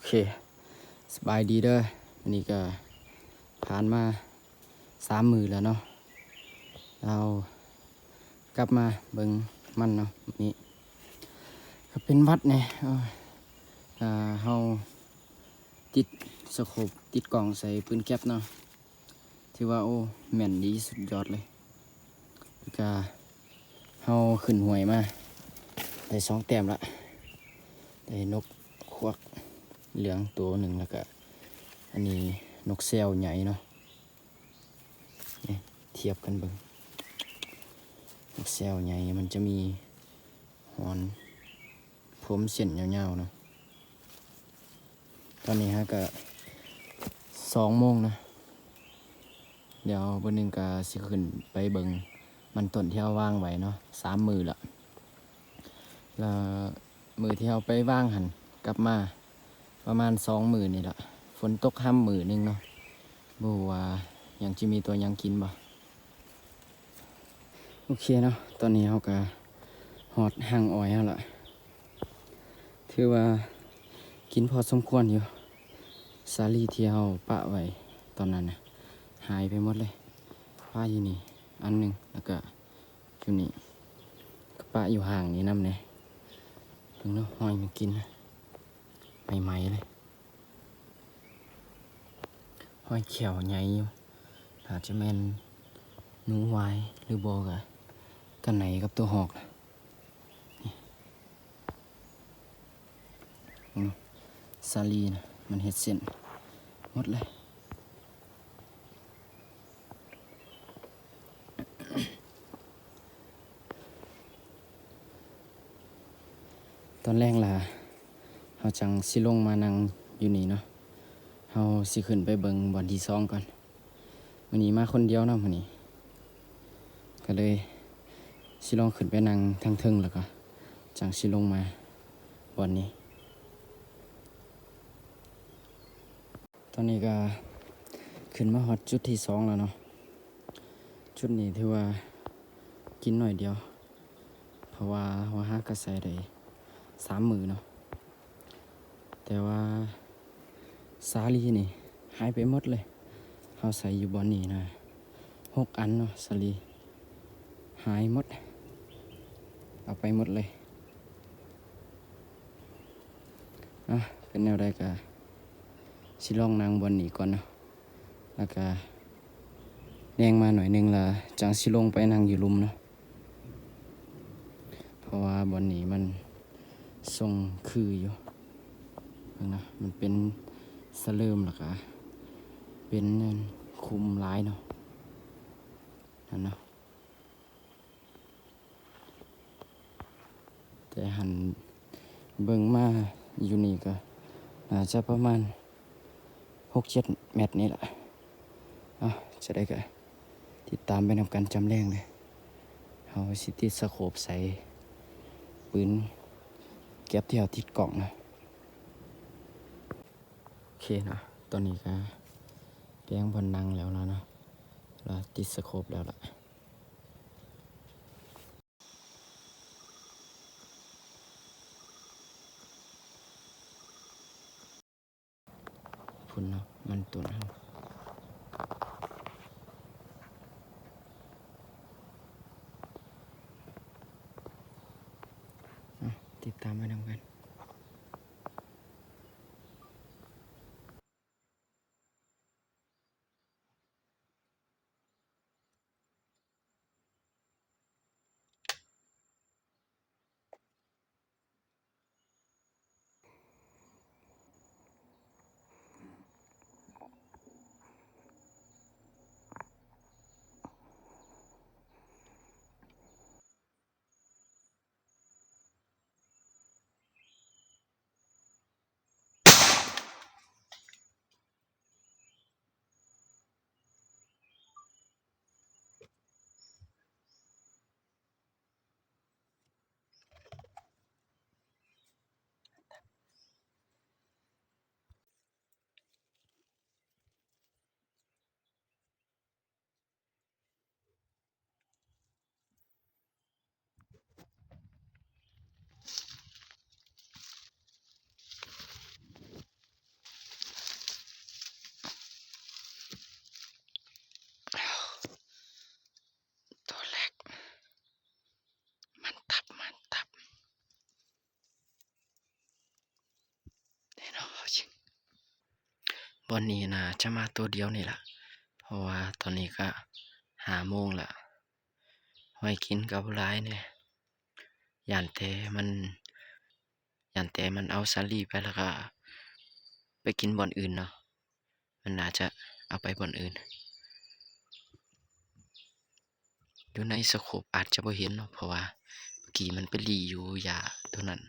ເຄ ສະບາຍດີເດີ. ອັນນີ້ກໍຜ່ານມາສາມມື້ແລ້ວເນາະ, ເຮົາກັບມາເບິ່ງມັນເນາະ. ມື້ນີ້ກໍເປັນຫວັດແດ່. ເອີ ເຮົາຕິດສະໂຄບ ຕິດກ້ອງໃສ່ປືນແກັບເນາະ. ຖືວ່າ ໂອ້ ແມ່ນດີ ສຸດຍອດເລີຍ. ແລ້ວກະເຮົາຂຶ້ນຫ້ວຍມາໄດ້ສອງແຕ້ມລະ, ໄດ້ນົກຂວາກເຫຼືອງໂຕໜຶ່ງ ແລ້ວກະອັນນີ້ນົກແຊວໃຫຍ່ເນາະ. ນີ້ ທຽບກັນເບິ່ງ, ນົກແຊວໃຫຍ່ມັນຈະມີຫອນ ຜົມເສັ້ນຍາວໆເນາະ. ຕອນນີ້ເຮົາກະສອງໂມງນະ, ດຽວມື້ໜຶ່ງກະຊິຂຶ້ນໄປເບິ່ງມັນຕົ້ນທີ່ເຮົາວາງໄວ້ເນາະ ສາມມື້ລະ. ລະມື້ທີ່ເຮົາໄປວາງຫັ້ນ ກັບມາປະມານສອງມື້ນີ້ລະ, ຝົນຕົກຮຳມື້ໜຶ່ງເນາະ, ບໍ່ຮູ້ວ່າຍັງຈະມີຕົວຫຍັງກິນບໍ່. ໂອເຄເນາະ, ຕອນນີ້ເຮົາກະຮອດຮັງອ້ອຍເຮົາລະ, ຖືວ່າກິນພໍສົມຄວນຢູ່. ສາລີທີ່ເຮົາປະໄວ້ຕອນນັ້ນນະ ຫາຍໄປໝົດເລີຍ. ປະຢູ່ນີ້ອັນໜຶ່ງ ແລ້ວກະຢູ່ນີ້, ກະປະຢູ່ຫ້າງນີ້ນຳແດ່. ເບິ່ງເນາະ, ຮອຍມັນກິນນະ ໃໝ່ໆເລີຍ. ຮອຍແຂ້ວໃຫຍ່ຢູ່, ອາດຈະແມ່ນໜູວາຍ ຫຼືບໍ່ກະ ກະໄນກັບຕົວຮອກ. ນີ້ ເບິ່ງ ສາລີນະ ມັນເຮັດເສັ້ນໝົດເລີຍ. ຕອນແລງລະ ເຮົາຈັ່ງຊິລົງມານັ່ງຢູ່ນີ້ເນາະ, ເຮົາຊິຂຶ້ນໄປເບິ່ງບ່ອນທີສອງກ່ອນ. ມື້ນີ້ມາຄົນດຽວເນາະ, ມື້ນີ້ກະເລີຍຊິລອງຂຶ້ນໄປນັ່ງທາງເທິງ ແລ້ວກະຈັ່ງຊິລົງມາບ່ອນນີ້. ຕອນນີ້ກະຂຶ້ນມາຮອດຈຸດທີສອງແລ້ວເນາະ. ຈຸດນີ້ຖືວ່າກິນໜ້ອຍດຽວ ເພາະວ່າເຮົາຫາກະໃສ່ໄດ້ສາມມື້ເນາະ, ແຕ່ວ່າສາລີນີ້ຫາຍໄປໝົດເລີຍ. ເຮົາໃສ່ຢູ່ບ່ອນນີ້ນະ ຫົກອັນເນາະ, ສາລີຫາຍໝົດ, ເອົາໄປໝົດເລີຍ. ອາ ເປັນແນວໃດກະຊິລອງນັ່ງບ່ອນນີ້ກ່ອນເນາະ, ແລ້ວກະແລງມາໜ້ອຍໜຶ່ງລະ ຈັ່ງຊິລົງໄປນັ່ງຢູ່ລຸ່ມເນາະ, ເພາະວ່າບ່ອນນີ້ມັນຊົງຄືຢູ່. ເບິ່ງນະ ມັນເປັນສະເຫຼີມ ແລ້ວກະເປັນ ອັນ ຂຸມຫຼາຍເນາະ, ນັ້ນເນາະ. ແຕ່ຫັ້ນເບິ່ງມາຢູ່ນີ້ກະໜ້າຈະປະມານຫົກເຈັດແມັດນີ້ລະ. ເອົາ ຈັ່ງໃດກະຕິດຕາມໄປນຳກັນຈຳແລງເດີ. ເຮົາຊິຕິດສະໂຄບໃສ່ປືນແກັບທີ່ເຮົາຕິດກ້ອງນະ. ໂອເຄເນາະ, ຕອນນີ້ກະແປງບ່ອນນັ່ງແລ້ວລະເນາະ, ລະຕິດສະໂຄບແລ້ວລະ. ພຸ້ນເນາະ ມັນຕົ້ນເຮົາ. ເອົາ ຕິດຕາມໄປນຳກັນ. ເ ບ່ອນນີ້ໜ້າຈະມາໂຕດຽວນີ້ລະ ເພາະວ່າຕອນນີ້ກະຫ້າໂມງລະ ຫອຍກິນກະບໍ່ຫຼາຍແດ່ ຢ້ານແຕ່ມັນ ຢ້ານແຕ່ມັນເອົາສາລີໄປ ແລ້ວກະໄປກິນບ່ອນອື່ນເນາະ ມັນໜ້າຈະເອົາໄປບ່ອນອື່ນ. ຢູ່ໃນສະໂຄບອາດຈະບໍ່ເຫັນເນາະ ເພາະວ່າເມື່ອກີ້ມັນໄປລີ້ຢູ່ຫຍ້າໂຕນັ້ນ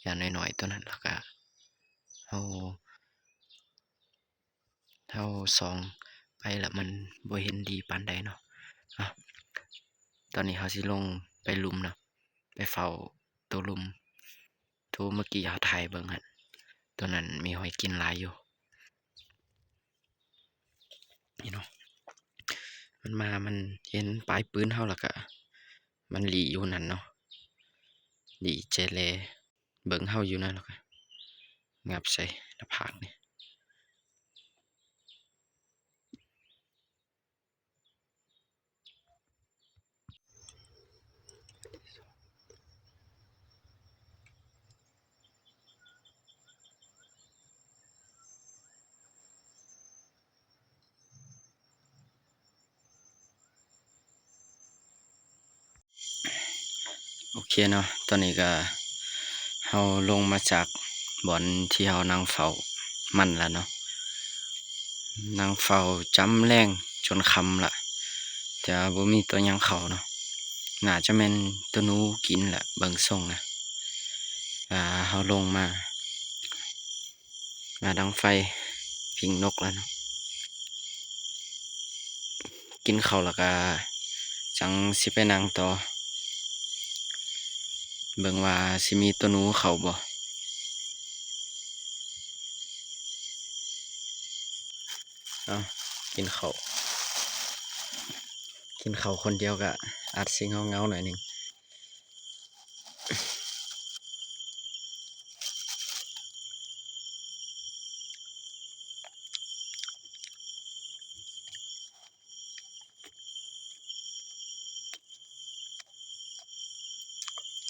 ຫຍ້ານ້ອຍໆໂຕນັ້ນ ແລ້ວກະເຮົາ ເຮົາສ່ອງໄປລະມັນບໍ່ເຫັນດີປານໃດເນາະ. ອາ ຕອນນີ້ເຮົາຊິລົງໄປລຸ່ມເນາະ ໄປເຝົ້າໂຕລຸ່ມ ໂຕເມື່ອກີ້ເຮົາຖ່າຍເບິ່ງຫັ້ນ ໂຕນັ້ນມີຫອຍກິນຫຼາຍຢູ່. ນີ້ເນາະ ມັນມາ ມັນເຫັນປາຍປືນເຮົາ ແລ້ວກະມັນຫຼີ່ຢູ່ນັ້ນເນາະ ຫຼີ່ແຈແລເບິ່ງເຮົາຢູ່ນັ້ນ ແລ້ວກະຫງັບໃສ່ໜ້າຜາກນີ້. ໂອເຄເນາະ ຕອນນີ້ກະເຮົາລົງມາຈາກບ່ອນທີ່ເຮົານັ່ງເຝົ້າມັນລະເນາະ ນັ່ງເຝົ້າຈ້ຳແລງຈົນຄ່ຳລະ ແຕ່ວ່າບໍ່ມີໂຕຫຍັງເຂົ້າເນາະ ໜ້າຈະແມ່ນໂຕໜູກິນລະ ເບິ່ງຊົງນະ. ອາ ເຮົາລົງມາ ມາດັງໄຟພິງນົກລະເນາະ ກິນເຂົ້າລະກະຈັ່ງຊິໄປນັ່ງຕໍ່ ເບິ່ງວ່າຊິມີໂຕໜູເຂົ້າບໍ່. ເອົາ ກິນເຂົ້າ ກິນເຂົ້າຄົນດຽວກະອາດຊິເຫງົາໆໜ້ອຍໜຶ່ງ.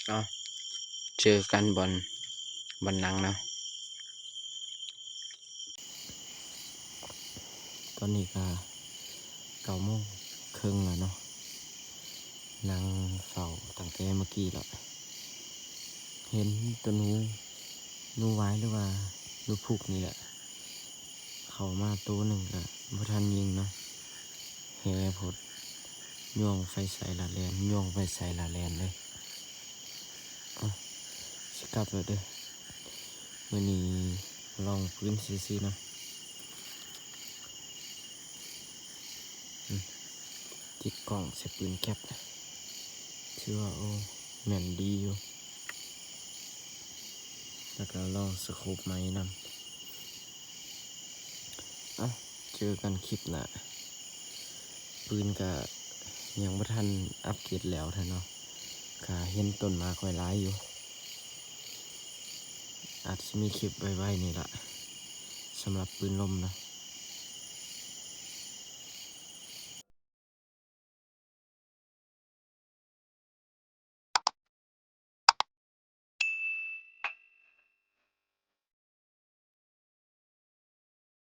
ເອົາ ເຈີກັນບ່ອນ ບ່ອນນັ່ງເນາະ. ຕອນນີ້ກະເກົ້າໂມງເຄິ່ງແລ້ວເນາະ ນັ່ງເຝົ້າຕັ້ງແຕ່ເມື່ອກີ້ລະ ເຫັນໂຕໜູ ໜູຫວາຍ ຫຼືວ່າໜູພຸກນີ້ແຫຼະ ເຂົ້າມາໂຕໜຶ່ງກະບໍ່ທັນຍິງເນາະ ແຮ່ໂພດ ຍ່ວງໄປໃສລະແລ່ນ ຍ່ວງໄປໃສລະແລ່ນເລີຍ. ເອົາ ຊິກັບແລ້ວເດີ ມື້ນີ້ລອງປືນຊື່ໆເນາະ. ອືມ ຕິດກ້ອງໃສ່ປືນແກັບ ຖືວ່າ ໂອ້ ແມ່ນດີຢູ່ ແລ້ວກະລອງສະໂຄບໃໝ່ນຳ. ເອົາ ເຈີກັນຄລິບໜ້າ. ປືນກະຍັງບໍ່ທັນອັບເກຣດແຫຼວເທື່ອເນາະ ກະເຫັນຕົ້ນໝາກໄວ້ຫຼາຍຢູ່. ອາດຊິມີຄລິບໄວໆນີ້ລະ ສຳລັບປືນລົມເນາະ.